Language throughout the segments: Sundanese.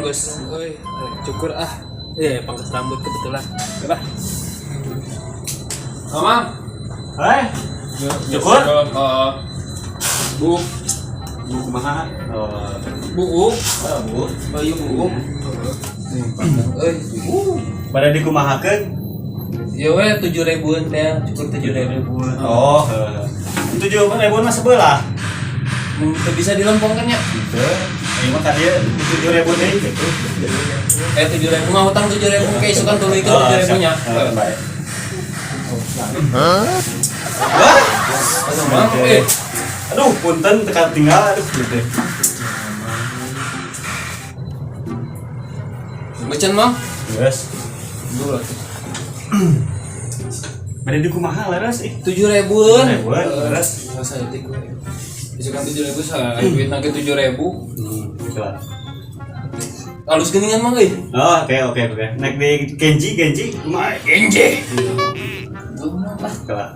Geus euy, cukur ah. Eh, pangkas rambut kebetulan. Udah. Mama. Eh, cukur? Heeh. Bu, Bu kumaha? Oh, bu. oh, Bu. Oh iya bu. Euy, bu. Pada dikumahakeun? Ya we 7 ribuan teh, cukur 7 ribu. Oh, heeh. 7 ribuan mah sebelah. Teu bisa dilempongkan nya. Gitu. Ini mah tadi 7 ribu deui gitu. Eh, 7 ribu mah hutang 7 ribu ke isukan tuluykeun 7 ribu nya. Oh, baik. Aduh, Mang, eh. Aduh, punten teka tinggal aduh gitu. Beuceun, Mang. Geus. Dulu. Bade dikumaha leres ih. 7 ribuan. 7 ribuan, leres. Masa detik gue. Isukan 7 ribu, saya duit nage 7 ribu. Gitu lah. Halus geningan Mang euy. Oh, oke. Naik di Genji, Genji, kumaha? Genji. Lah. Kalah.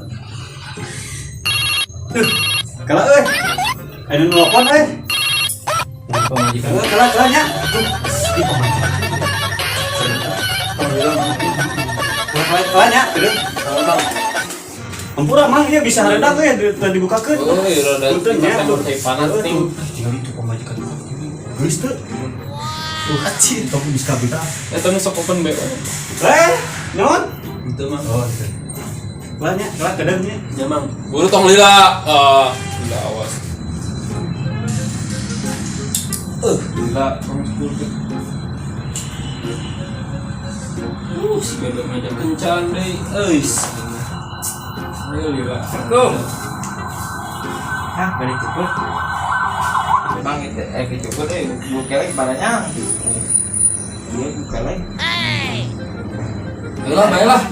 Duh, kalah euy. Anu nelpon euy. Pamajikan. Kalah, kalah, kalah nya. Aduh, ih pamajikan. Kalah, kalah, kalah nya. Aduh. Bang. Ampura Mang, ieu bisa hareudang euy teu dibukakeun. Oh, iya rada Punten nya. tuh. Panas Tuh, ting. tinggal itu pamajikan. Geus teu. Tuh, Acit. tong bisa kabita. Eta nu sok open BO. Eh, naon? Itu Mang. Oh, gitu. Kalah nya, kalah kedeung nya. Ya Mang. Buru tong lila. Ah, lila awas. Lila tong sepuluh. Si bebek ngajak kencan deh. Euis. Ayo lila. Assalamualaikum. Hah, balik cukur. Bang itu eh cukur eh bu kelek baranya. Iya, bu kelek. Ayolah, baiklah.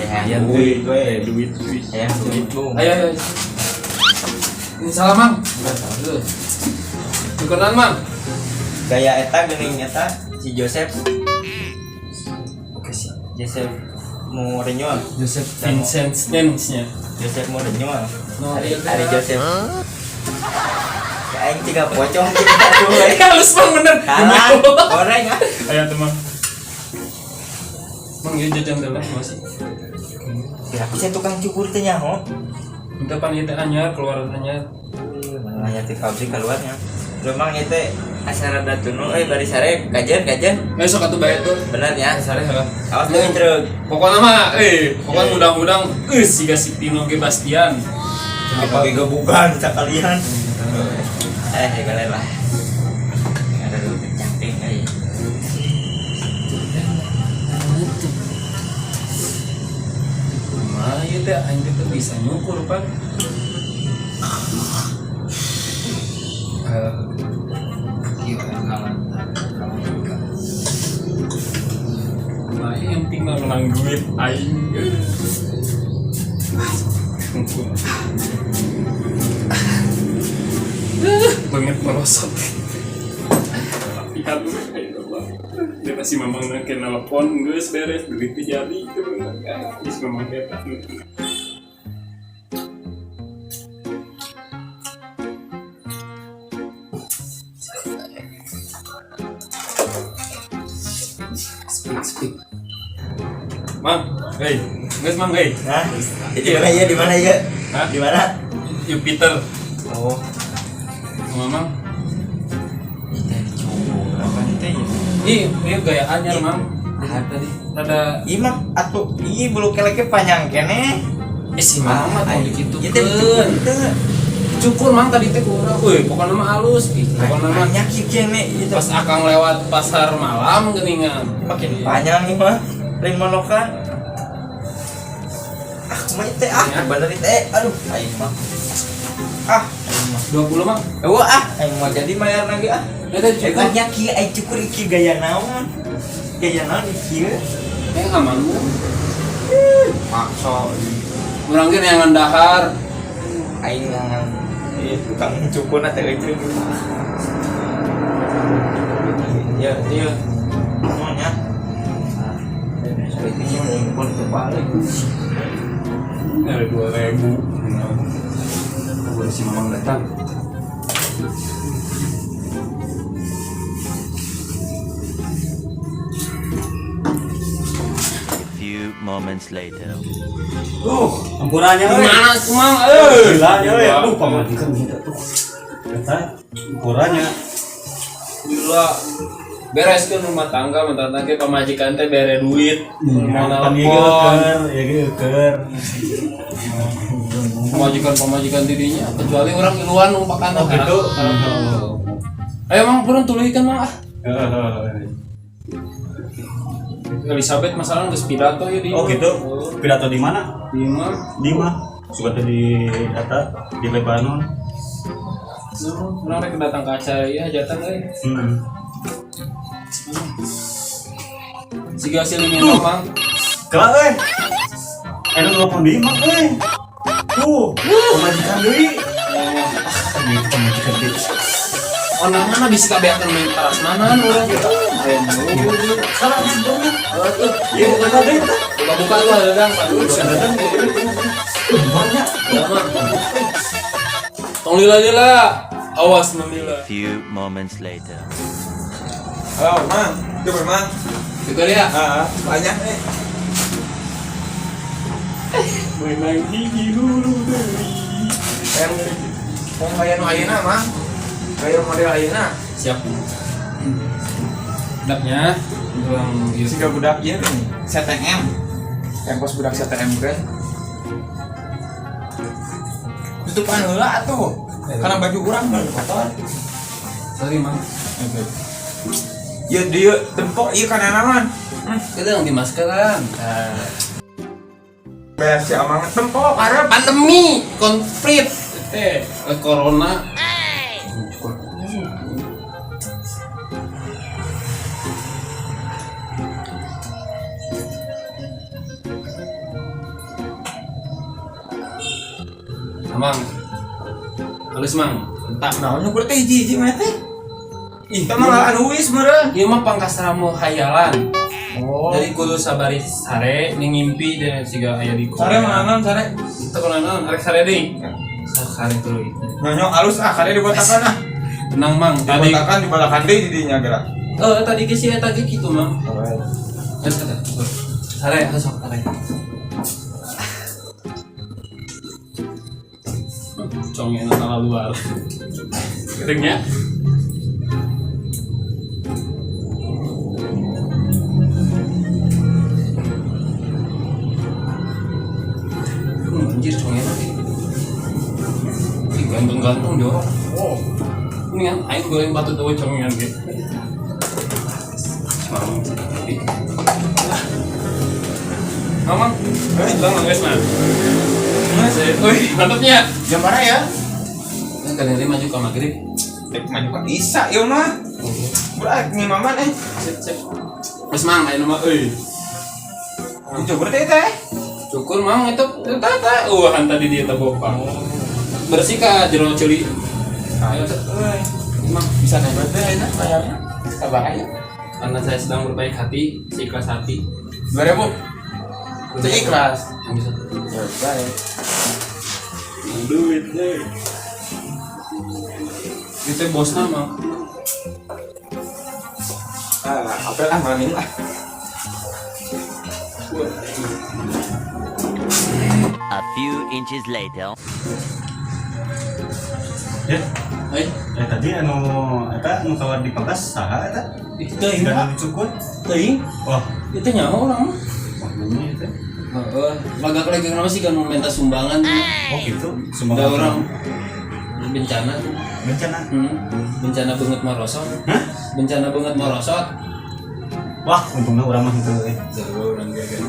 Hayang Duit, duit, duit. Hayang duit bu. Ayo, ayo. Ini salah, Mang. Cukuran, Mang. Gaya eta geuning eta si Joseph. Oke sih, Joseph Mourinho. Joseph Vincent Stens-nya. Joseph Mourinho. No, Ari, iya. Ari Joseph. Ya aing tiga pocong tiga tuh. Halus Mang bener. Kalah, goreng ah. Ayo tuh, Mang. Mang, ieu jajan teh lah masih. Ya, bisa tukang cukur teh nyaho. Minta pan ieu teh anyar, keluaran anyar. Mana ti pabrik keluarnya. Memang itu asa rada tunul euy bari sare kajian kajian. Besok atuh bae tuh. Bener ya. Sare heeh. Awas lu truk. Pokoknya mah pokoknya udang-udang siga si Tino ge Bastian. Apa gebukan sekalian. Eh, kalian lah. Ada dulu kencang euy. Kumaha ieu teh aing teh bisa nyukur pan. Eh, ieu kalah. Kumaha yang penting mah menang duit aing. Banget merosot. Latihan ayo Allah. Dia pasti mamang nangke nelpon geus beres duit teh jadi itu bener. Geus mamang eta. Speak speak. Mang, hey, geus Mang, hey. Nah, di mana ya? Di mana ya? Hah? Di mana? Jupiter. Oh, Sama Mang. itu cukur apa itu ya? Ih, ieu gaya anyar, Mang. Tadi rada Iya mah atuh ieu bulu keleknya panjang keneh. eh si Mang mah tong Ieu teh cukur dikitukeun. teu. Cukur Mang tadi teh kurang. Wih, pokoknya mah halus. Ih, pokoknya mah Banyak kieu keneh ieu teh. pas akang lewat pasar malam geuningan. Makin panjang nih mah. Lain monokan. Ah, kumaha ieu teh ah, Ya. bener ieu teh. Aduh, aing mah. Ah, aing mah. 20 Mang. Eueuh ah, aing mah jadi bayar lagi ah. Eta cukur. Banyak kieu aing cukur kieu gaya naon? Gaya naon kieu? Eh aman bu. Maksa Urang ge neangan dahar. aing ngangan ieu tukang cukur na teh euy. Ya, iya. Semuanya. Ngumpul ke balik. Ada 2 ribu. Tunggu si Mamang datang. moments later. Ampurannya euy. Gimana tuh Mang? Eh. Gila nya euy. Aduh, pamajikan kita tuh. Eta ampurannya. Gila. Bereskeun rumah tangga mentang ge pamajikan teh bere duit. Mau Pan ieu nelpon. keur, ieu ge keur. Pamajikan-pamajikan dirinya kecuali orang iluan umpakan. Oh gitu. Ayo Mang, purun tuluykeun Mang ah. Heeh. Elizabeth masalah geus pidato ya di. Oh gitu. Pidato di mana? Di mana? Di mah. Suka teh di eta di Lebanon. Urang rek datang ke acara ieu hajatan euy. Heeh. Siga hasil ini Mang. Kelak euy. Anu nelpon deui mah euy. Tuh, pamajikan deui. Ah, gitu pamajikan deui. Orang mana bisa kabeakeun main parasmanan urang gitu. Ayo dulu. Salah sebelumnya. Iya, bukan tadi. Buka-buka lu dadang. Datang. Banyak. Lama. Tong lila-lila. Awas melila. Few moments later. Halo, Mang. Coba, Mang. Itu dia. Ah, banyak nih. Menang hiji hulu deui. Yang yang gaya nu ayeuna, Mang. Gaya model ayeuna. Siap. Budaknya urang ieu. Siga budak ieu nih, CTM. Yang kos budak CTM kan. Tutupan heula atuh. Karena baju urang mah kotor. Sorry, Mang. Ya dia tempok ieu kana naon? Kita yang di maskeran. Bayar si Amang tempok karep. Pandemi, konflik, teh, corona. Amang, halus Mang, entah. Naon nyukur teh hiji-hiji mah teh? Ih, teh mah anu wis meureun. Ieu mah pangkasramu hayalan. Oh. Jadi kudu sabari sare ning ngimpi dan siga aya di Sare mah naon sare? Itu kalau naon arek sare deui. Sare tuluy. Nyonyong alus ah kare dibotakan ah. Tenang Mang, tadi Dibotakan dibalakan deui di dinya gerak. Eh tadi ge si eta ge kitu Mang. Eta teh. Sare sok sare. Congnya salah luar. Keringnya. Anjir congnya nanti. Ih, ganteng-ganteng jorok. Oh. Ini kan aing goreng batu tuh congengan gitu. Mamang sih tadi. Mamang, bang, guys mah. Wih, mantapnya. Jam mana ya? Kan kalian ini maju ke maghrib. Rek maju ka Isa ieu mah. Berat ngimaman eh. Sip, sip. Wes mang, ayo nama euy. Dicukur teh teh. Cukur mang itu eta teh. Uahan tadi dia teh bopang. Bersih ka jero ceuli. Ayo teh. Euy, Mang, bisa nambah teh ayeuna bayarnya. Sabar aja. karena saya sedang berbaik hati, seikhlas hati. 2000. Seikhlas. Yang bisa. Ya, baik. Duit deh. Itu bosna mah. Ah, apa lah malam ini lah. A few inches later. Ya, Eh, tadi anu eta anu kawar di pangkas saha eta? ih teuing Dan Pak. dicukur. Teuing. Wah, Itu nyawa orang mah. wah ini itu. Heeh, lagak lagi kenapa sih kan minta sumbangan? Oh gitu. Ada Sumbangan orang bencana. bencana. Bencana banget merosot. Hah? Bencana banget merosot. Wah, untungnya urang mah henteu euy. Jauh orang gagal.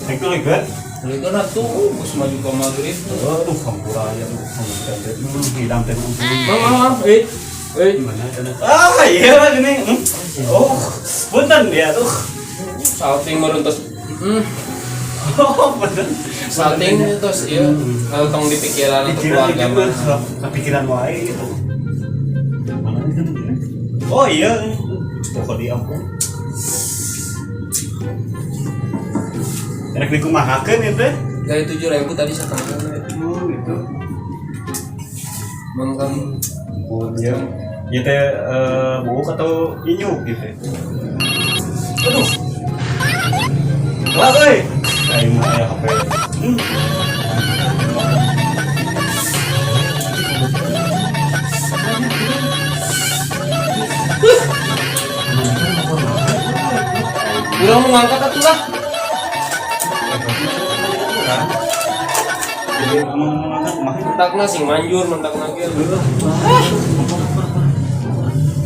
Itu lagi. Mereka ratu, bos maju ke maghrib. Aduh, hampura ya tuh. Pamajikan teh. Hidang teh. Mang, mang, mang, eh, eh. Gimana eta? Ah, iya lah gini. Oh, punten ya tuh. Salting meruntus. Oh, punten. Salting terus iya. Kalau tong di pikiran atau Pikiran keluarga itu mah. kepikiran wae gitu. Mana itu tuh? Oh iya, pokok di ampun. Enak dikumahakeun itu. Dari 7.000 tadi setengah. Oh, gitu. Mang kan Oh, iya. Ieu teh buuk atau inyuk gitu. Aduh. Lah euy. Aing mah aya HP. Urang mau ngangkat atuh lah. Jadi emang ngangkat kumaha? Mentakna sing manjur, mentakna ge.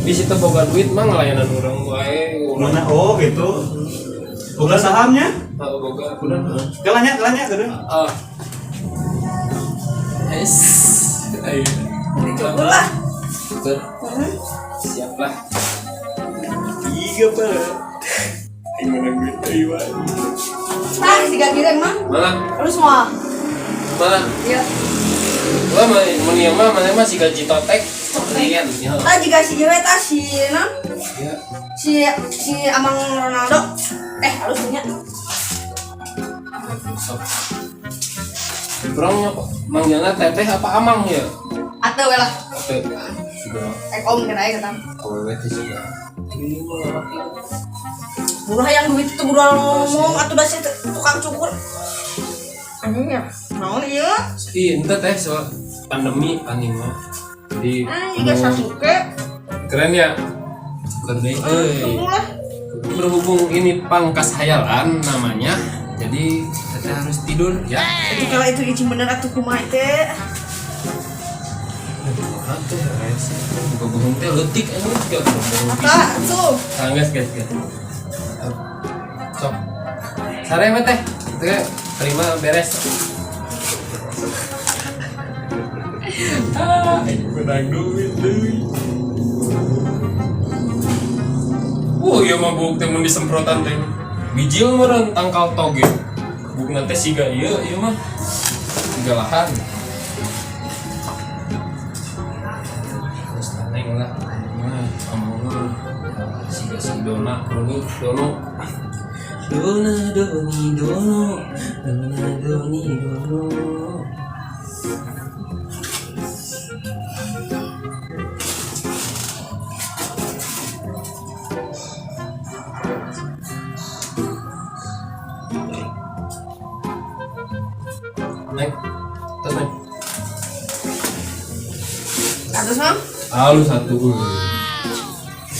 Di situ boga duit mah ngelayanan urang wae. Urang Mana oh gitu. Boga sahamnya? heeh, boga udah. Kelanya kelanya gitu. Ah. Es. Ayo. Cukur lah. Betul. Siap lah. Tiga per. Aing menang duit euy wae. Tah, siga kieu mah. Mana? Lu semua. Mana? Iya. Gua mah mun ieu mah maneh mah siga Citotek. Rian ya. Tah jika si Jewe tah si non Ya. si si Amang Ronaldo. Eh, halus punya. Sok. Urang manggilna teteh apa amang ya? Atau we lah. Atau sudah Eh, om kena aya kata. awewe teh juga. Ini mah laki. Buruh hayang duit itu buruan ngomong atuh da si tukang cukur. Anjing ya. Naon ieu? Iya, ente teh soal pandemi anjing mah. Jadi Jika Sasuke. keren ya. Keren deh. Euy. Tunggu lah. Berhubung ini pangkas hayalan namanya, jadi teteh harus tidur ya. Itu kalau itu izin bener atuh kumaha teh. Kumaha teh rese. Buka bohong teh leutik anjing juga bohong Apa tuh? Ah, guys, guys, guys. Sok. Sare mah teh. Teh terima beres. Ah, ini menang duit deui. Ieu mah buuk teh mun disemprotan teh. Bijil meureun tangkal toge. Buukna teh siga ieu, ieu mah. Siga lahan. Terus taneng lah. Mah, amang mah. Siga si Dona, Doni, Dono. Dona, Doni, Dono. Dona, Doni, Dono. Naik. Terus naik. Atas mah. Halus satu.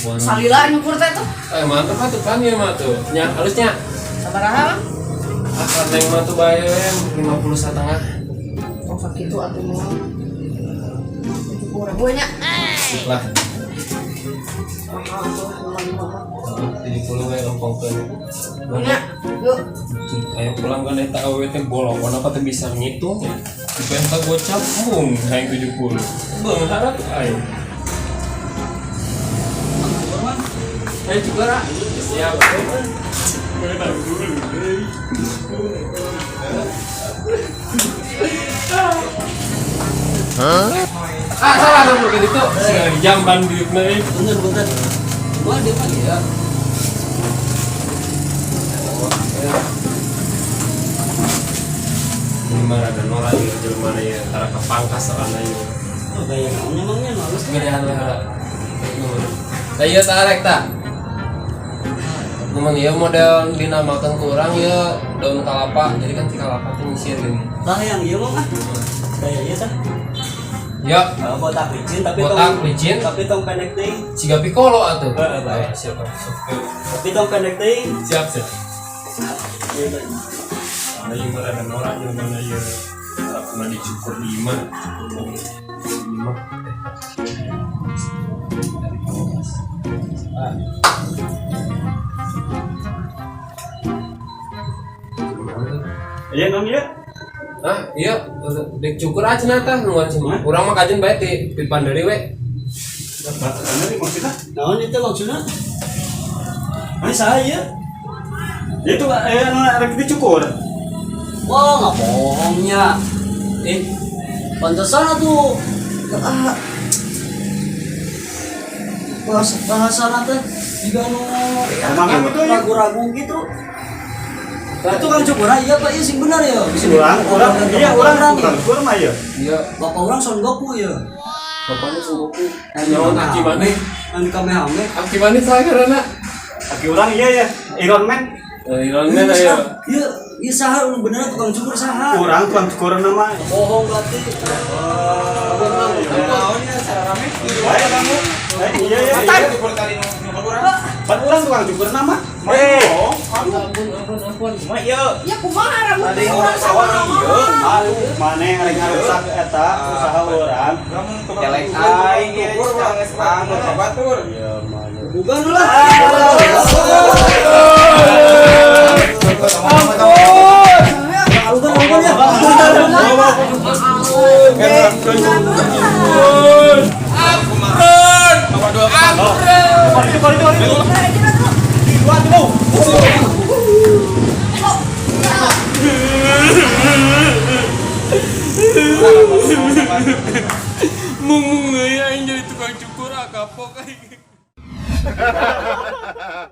Warna. Salila nyukur teh tuh. Eh mantap atuh kan ya mah tuh. Nya halusnya. Sabaraha mah? Ah, neng mah tuh bae 50 setengah. Oh, sakitu atuh mah. 70 ribu nya. Sip lah. Mahal atuh 55 mah. 70 we lempongkeun. Nya, yuk. Ayo pulang kan eta awewe teh bolong apa teh bisa ngitung ya. Dipenta gocap mung hayang 70. Beunghar atuh aing. Ayo juga Ra. Siap. Menang dulu. Ah salah dong kayak gitu. Sing jamban duitna euy. Bentar, bentar. Gua dia pagi ya. Ini mah rada norak ieu jelema na ieu tara kepangkas soalna ieu. Oh, gaya naonnya mangnya halus. Gedean lah. Lah ieu tarek ta. Cuman ieu model dinamakan ku urang ieu daun kalapa. Jadi kan si kalapa teh nyisir gini. Lah yang ieu mah ah. Gaya ieu tah. Ya, Ah, botak licin tapi Botak licin. Tapi tong pendek teuing. siga piccolo atuh. Heeh, baik. Siap, siap. Tapi tong pendek teuing. Siap, siap. Ieu teh. Nah, ieu mah rada norak jelema na ieu. Tara pernah dicukur di imah. Di imah. Dari pangkas. Ah. Iya nong ya. Ah, iya, dek cukur aja nata nungguan sih. Urang mah kajen bae di panderi we. Mana nih maksudnya? Naon itu maksudna? Ini saha ieu? Itu anu rek dicukur. Wah, nggak bohongnya. Eh, pantesan atuh. Ah. Bahasa bahasa teh jiga nu Emang gitu ya? ragu-ragu gitu. Itu kan cukur iya Pak, iya sing benar ya. Bisa Urang, urang, iya urang, orang ya. urang cukur mah ya. Iya, Bapak urang Son Goku ya. bapaknya Son Goku. Nyawan aki mana? Anu Kamehame. Aki mana saya karena Aki urang iya ya, Iron Man. Hilangnya ayo. Ieu ieu saha nu bener tukang cukur saha? Urang tukang cukur nama. Bohong berarti. Naonnya sarame? Eh, iya iya. Iya, cukur tadi nu nyukur urang. Pan urang tukang cukur nama. Eh, Ampun, ampun, ampun. Cuma ieu. Ya kumaha rambut Tadi urang orang sama ieu. aduh, mana yang rek ngarusak eta usaha urang. Kelek aing ieu urang geus bangun ka batur. Iya, mana. Bukan lah. Ampun. Ampun ya. Mung mung euy aing jadi tukang cukur ah kapok aing.